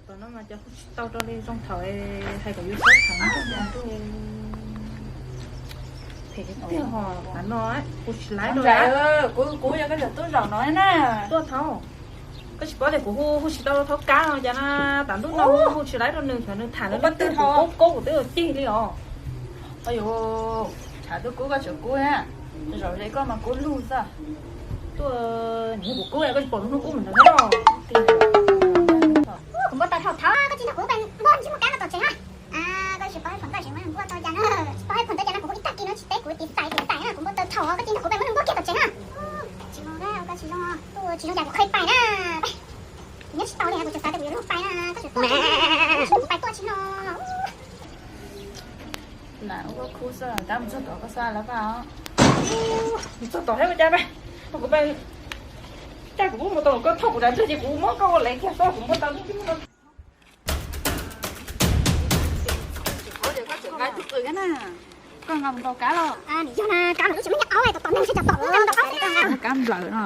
Tom no mas cov hu tsis tau rau li zoo thaum hais kom yus xav tham nrog nrog phem tiag ho. Tam no hu tsis laib rau. Kuv yog koj cov tub zaum no na. Tuaj thaum koj tsis paub tias kuv hu hu tsis tau rau Kab no cas na. Tam ntuj no hu tsis laib rau nws, nws tham nws leej twg kuv koob koob kuv twb cig li os. Ua yuav tham tuaj kub koj tseem kub, zaum ze koj mas kub lug xwb. Tuaj nyiam kuv kub koj tsis pom lub hnub kub mus ntawd. Kuv npau taws thaum thaum koj tsis nrog kuv pais npua ntsej muag Kab no tom tsev na. Koj tsis paub hais phom tawj tsev muab npua tau cas na, tsis paub hais phom tawj cas na, kuv hu ib tag kis no tsis teb kuv tiv xais tiv xais na, kuv npau taws thaum koj tsis nrog kuv pais muab npua kiag tom tsev na. Tsis zoo, koj tsis zoo, tuaj tsis zoo cas kuv qhia pais na. Kuv nyob tsis tau li, kuv tseem xav tias kuv yuav luag pais na, koj tseem tuaj, tsis nrog kuv pais tuaj tsis no. Lam ua koj khub xwb, tab mus txog tom koj xav lawv paj os. Mus txog tom thiab ua cas peb, kuv peb, cas kuv pub mus tau koj thauj kuv dav ntseg ces kuv muab koj ua lev kiag xwb kuv npau taws. Koj nqa mus ntaus Kab los? Yog na, Kab mas lub tsis muaj nyiaj aub, tom tom neeg sib cov tom, nqa mus ntaus aub xwb. Kab nplawm no.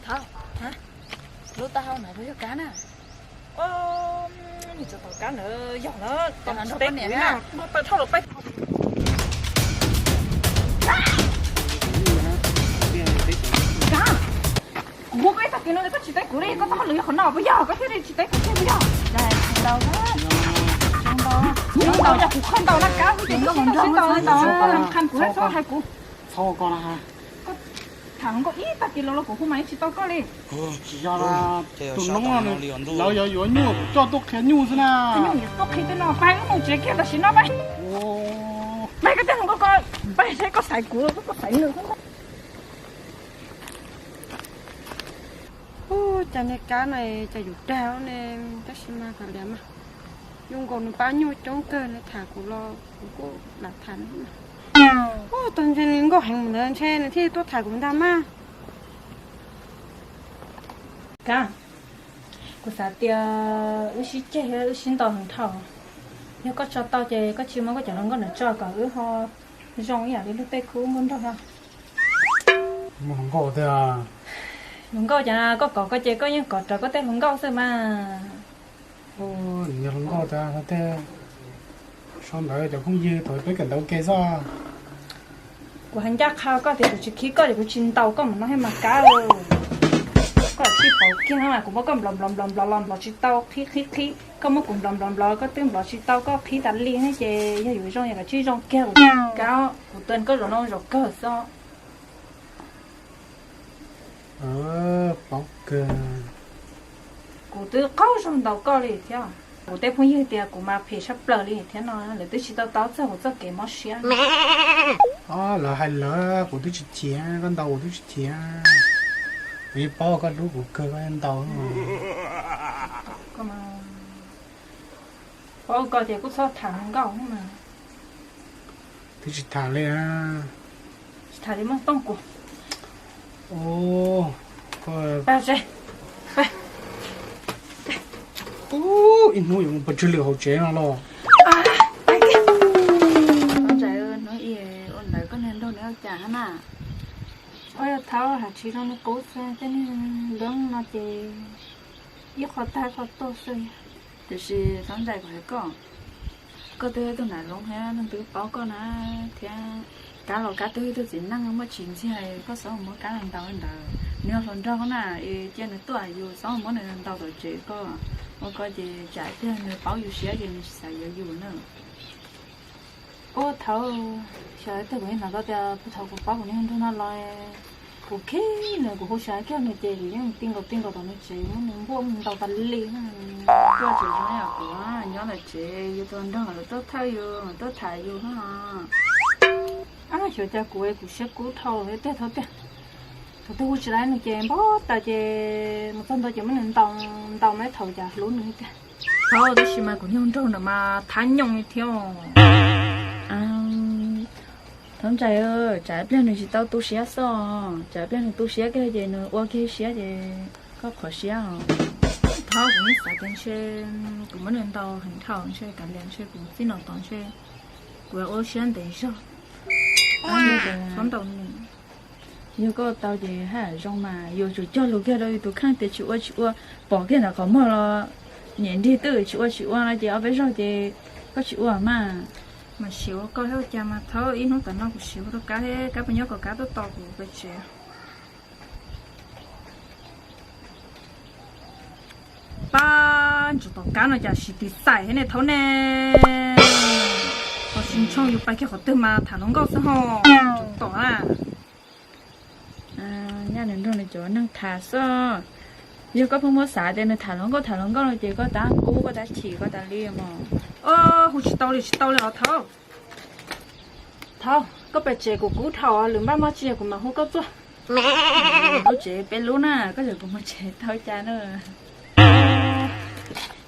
Thov, thov, lub taub hau ntawd puas yog Kab na? Nws txog tom Kab ntawd yog lawm, tom tsis teb kuv na, npau taws dhau lawm peb. Kab, kuv hu koj ib tag kis no koj tsis teb kuv li, koj txoj hauj lwm yog qhov no puas yog koj thiaj li tsis teb kuv thiab puas yog? Tsis ntaus, tsis ntaus, yog kuv qhov ntaus na Kab, kuv tsis ntaus, tsis ntaus, rau qhov kuv txhob hais kuv. Txhob ua ko na. Koj tham hluas nkauj ib tag kis los los kuv hu mas yeej tsis tau koj li. Tsis yog, tus noob lawv yuav yuav nyuj coj tuaj qhia nyuj xwb na. Nyuj yuav tuaj qhia tej no, pab wb mus tsev kiag tam sim no pab. Pab koj tej hluas nkauj ko, pab seb koj xaiv kuv los koj xaiv nws. Ub, cas niag Kab no cas yus dag ne, tab sis mas kav liam mas. Zoo nkaus nws pab nyuj coob kawg, nws tham kuv los kuv kuj lam tham. Ub, tau ntshe nws nkauj heev mus ntawd ntshe nws thiaj tuaj tham kuv ntag mas. Kab, kuv xav tias wb sib ceg thiab wb sib ntaus heev dhau. Yog koj tso tau ces koj cia li muab koj cov hluas nkauj ntawd tso kom wb ho zoo ib yam li luag tej khub nkauj nraug no. Muaj hluas nkauj tiag. Hluas nkauj cas koj kov koj ces koj yeej kov rawv koj tej hluas nkauj xwb mas. Nws yog hluas nkauj tiag tej. Sau ntawv cov phooj ywg thaum peb kawm ntawv ua ke xwb. Kuv hais ncaj qha koj tias kuv tsis khib koj ces kuv tsis ntaus koj mus no thiab mas Kab. Koj tsis paub kiag mas kuv muab koj nplov nplov nplov nplov los nplov tsis tau, qhib qhib qhib, koj muab kuv nplov nplov nplov koj twb nplov tsis tau, koj qhib tas li thiab ces yog yuav zoo yog kav tsij zoo kiag kuv Kab, kuv tua koj zaum no zaum kawg xwb. Paub kawg. Kuv twb qaug zog ntaus koj li thiab. Kuv tej phooj ywg tias kuv mas phem tshaj plaws li thiab no, lawv twb tsis tau taub txog kuv txoj kev mob siab. Lawv hais lawv, kuv twb tsis chim, koj ntaus kuv twb tsis chim. Kuv yeej paub koj hlub kuv kawg koj ntaus. Paub koj ces kuj txhob tham nkauj mas. Twb tsis tham li. Tsis tham li muaj tooj kuv. Ub, ib hnub yuav mus pov tseg lwm hauv tsev no los. Ntawd ua ntawd koj niag nraug nws ua cas hab na? Ua yog thaub has tsis zoo li qub xwb, tej niag nplooj no ces ib qho tag ib qho tuaj xwb. Tiam sis Txhob Ntxais, kuv hais koj, koj twb yog ib tug nam hluas thiab neeg twb paub koj na, thiab Kab los Kab twb yog ib tug txiv neej muaj tsis ntxiag, koj txhob muab Kab los ntaus li ntawd. Nws yog hluas nraug na, es cia nws tuaj, yus txhob muab nws ntaus tom tsev koj. Ua koj ces tsam tiag nws paub yus siab ces nws tsis xav yuav yus na. Ua thaum xyov tiag kuv yeej hnov tau tias puag thaum kuv paub kuv niag nraug no los, kuv khib nws, kuv hu xyov kiag nws ces kuv yeej ti nkaus ti nkaus tom nws tsev muab nws npuaj ntaus tas li. Tuaj tsev zoo yam kuv nyob ntawm tsev yus tus nraug lawv tuaj thawj yus tuaj tham yus no. Ab, xyov cas kuv kuv siab kub dhau tiag dhau tiag. Thaum twg hu tsis tau nws ces npau taws ces mus txog ntua ces muab nws ntaus, ntaus mas thaum cas hlub nws tiag. Thaum tab sis mas kuv niag nraug ntawd mas thab nyooj li thiab. Thaub ntshai, tsam pliag nws tsis tau tu siab xwb, tsam pliag nws tu siab kiag ces nws ua kiag siab ces koj qhov siab os. Thaub, kuv yeej xav tias ntshe kuv muab nws ntaus heev dhau ntshe kav liam ntshe kuv txij no tod ntshe kuv ua siab ntev zog. Txhob ntaus nws. Yog koj tau ces haj zoo mas yuav tsum cog lus kiag rau yus tus kheej tias tsis ua tsis ua, pom kiag ntawm qhov muag los nyem nrig twj tsis ua tsis ua no ces ob peb zaug ces koj tsis ua mas. Mas siv ua koj thiab ua cas mas Thaub, ib hnub tom no kuv siv ua tau kab thiab kab puas nyob kom kab tuaj tos kuv pem tsev. Pab, ntsuav tom kab no cas siv tiv xaim thiab ne Thaub ne. Ho tsis ntshoo yus pais kiag qhov twg mas tham hluas nkauj xwb ho. Ntsuav tom na. Nyaj nws nrog nws cov neeg tham xwb. Yog koj pheej muab xav tias nws tham hluas nkauj tham hluas nkauj no ces koj tab kub koj tab chim koj tas li mos. Hu tsis tau li tsis tau li os Thaub. Thaub, koj pem tsev kuv kub dhau, lwm npaj mov tsis yog kuv mam hu koj tuaj. Lub tsev peb lub na, koj cov kuv mus tsev tau cas na.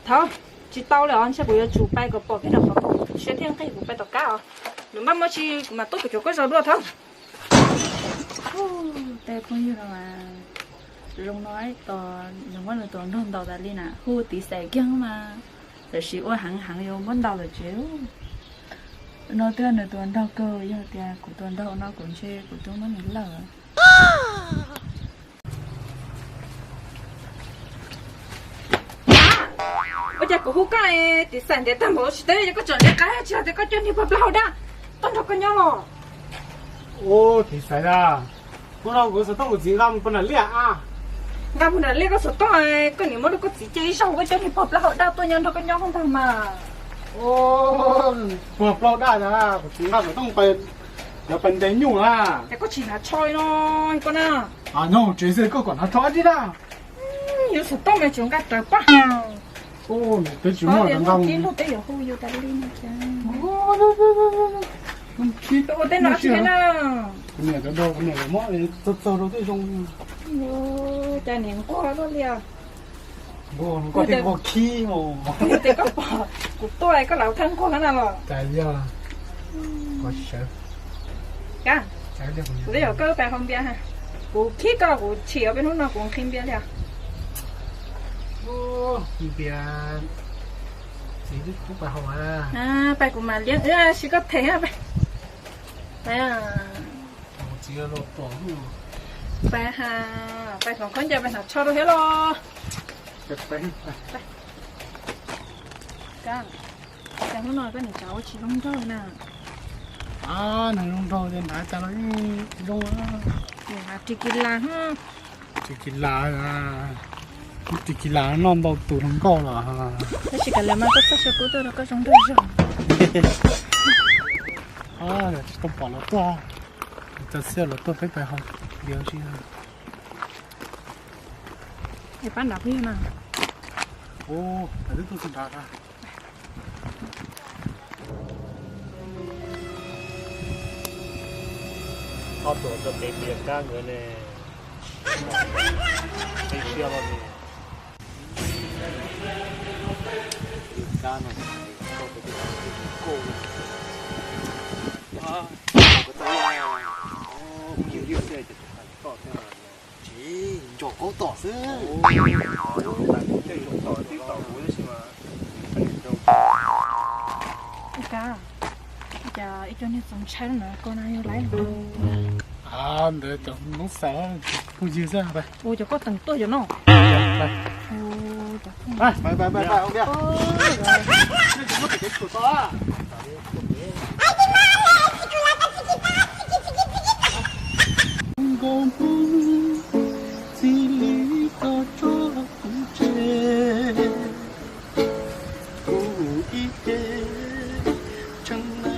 Thaub, tsis tau li os, ntshe kuv yuav tsum pais kom pom kiag rau qhov siab thiaj nqig kuv pais tom kab os. Lwm npaj mov tsis kuv mam tuaj kuv cuav koj zog dua Thaub. Tej phooj ywg no mas zoo no tos nws muab nws tus nraug ntaus tas li na, hu tiv xaim kiag mas tam sim ua heev heev yuav muab ntaus lawm tsev. No twb yog nws tus nraug kawg, yog tias kuv tus nraug no kuv ntshe kuv twb muab nws lawm. Ua cas kuv hu koj tiv xaim ntev tag npaum tsis teb, yog koj tseem ntev qab tsis hais tias koj coj niag pog plaub hau daj tuaj nrog koj nyob los? Ua tiv xaim dab, hnub no kuv xov tooj kuv txiv nqa mus pog nram liaj a. Nqa mus nram liaj koj xov tooj, koj niam muab rau koj txiv cia ib zaug, koj coj niag pog plaub hau daj tuaj nyob nrog koj nyob hoob ntag mas. Pog plaub hau daj na, kuv txiv nqa xov tooj pais, cov pais ntes nyuj na. Es koj tsis hnav tsho li no, koj na. Nyob hauv tsev xwb koj kom hnav tsho dab tsi dab. Yuav xov tooj mas tsuas nqa rawv paj. Twb tsis muaj rawv nqa mus. Ua tej no tsis na. Kuv niam cov dog kuv niam lawv muab txog txog rau tej zoo. Cas niam nquag koj li os. Nquag koj tej nquag khib os. Kuv tias koj pom kuv tuaj koj lam thawj nquag na los. Cas yog. Kuv sawv. Kuv twb yog koj pais haus npias, kuv khib koj kuv chim os, peb hnub no kuv nqhis npias li os. Npias, txiv twb khub pais haus. Pais kuv mam liab wb si koj them. Pais, pais hloov khaub ncaws pais hnav tsho rau thiab los. Cas hnub no koj niam tsav ua tsis zoo nraug na. Nws zoo nraug ces hnav cas los yeej zoo. Ris kis las, ris kis las, ris kis las noj ntau tus hluas nkauj los. Tab sis kav liam mas koj txoj sia kub tuaj rau koj zoo nraug zog. Tsis tau pom los tuaj, txog xiab los tuaj peb pais haus npias si. Es pab nrad phooj ywg na. Ub, twb tuaj txog nrad. Ob tuam rau pem tias kab nkawd ne. Peb siab los li. Kab no, koj pem tias kab nkawd. Tsis, ntsaum qaub tom xwb. Ib kab, cas ib co niag txaus ntshai na, koj na yog laiv. Ntawd cov noob xav phooj ywg xwb. Ua cov koj teem tuaj cov no. Nkauj Hmoob txij li koj tso kuv tseg, kuv ib ce tshee na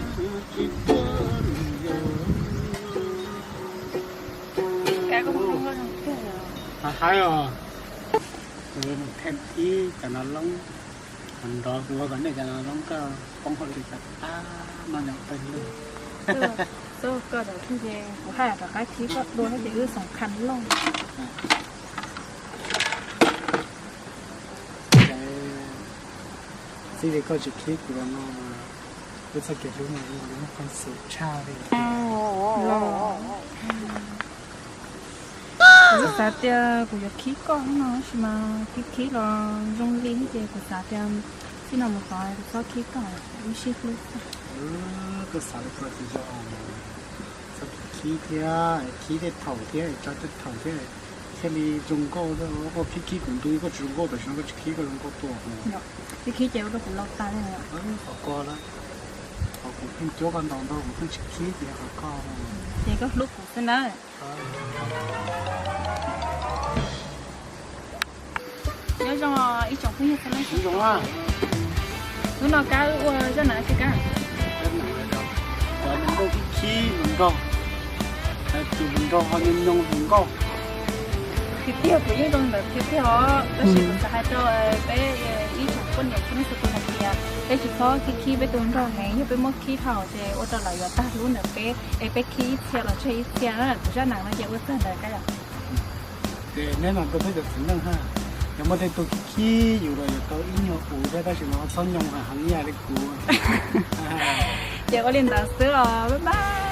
tsis txawj yog. Haib os, them ib cov no loob, nrov kuv ua kom nej cov no loob koj poob hauj lwm tag tag no nyom pawg lug. Txog koj ces kuv haj yam rov qab khib koj dua thiab ces wb xoom khas loj. Txij li koj tsis khib kuv los no, wb txoj kev hlub no muaj peev xwm tshaj li. Kuv xav tias kuv yuav khib koj no tab sis mas khib khib los zoo li ces kuv xav tias txij no mus tod kuv txhob khib koj, wb sib hlub. Koj xav li ko ces zoo, txhob khib thiab, khib tej thaum thiab, tso tej thaum thiab, thiaj li zoo nkauj. Koj khib khib kuv ntu koj tsis zoo nkauj, tam sim no koj tsis khib koj zoo nkauj tuaj. Khib khib ces ua rau kuv laus tas li. Qhov ko, qhov kuv pheej cuab koj ntau ntau kuv pheej tsis khib ces qhov ko. Ces koj hlub kuv xwb na. Nyob zoo ib tsoom phooj ywg txhua leej txhua tus. Hnub no kab wb ua zaj nam tsi kab? Cov hluas nkauj khib hluas nraug, tus hluas nraug ho nyob nyob hluas nkauj. Tiag tiag kuv yeej zoo ntawd tiag tiag os, tab sis kuv xav hais rau peb ib tsoom poj niam txhua leej txhua tus hais tias peb tsis txhob khib khib peb tus nraug heev, yog peb muab khib dhau ces ua rau lawv yuav tag hlub ntawm peb, es peb khib ib txhia los tseg ib txhia na. Kuv zaj nam no ces ua txog ntawd kab yom. Ces neb mas rau peb cov txiv neej ha, yog muaj tej tug khib khib yus los yuav tau ib nyuag ua thiab, tab sis mas ho txhob nyob heev ib yam li kuv. Ces ua li ntawd xwb os, bye bye.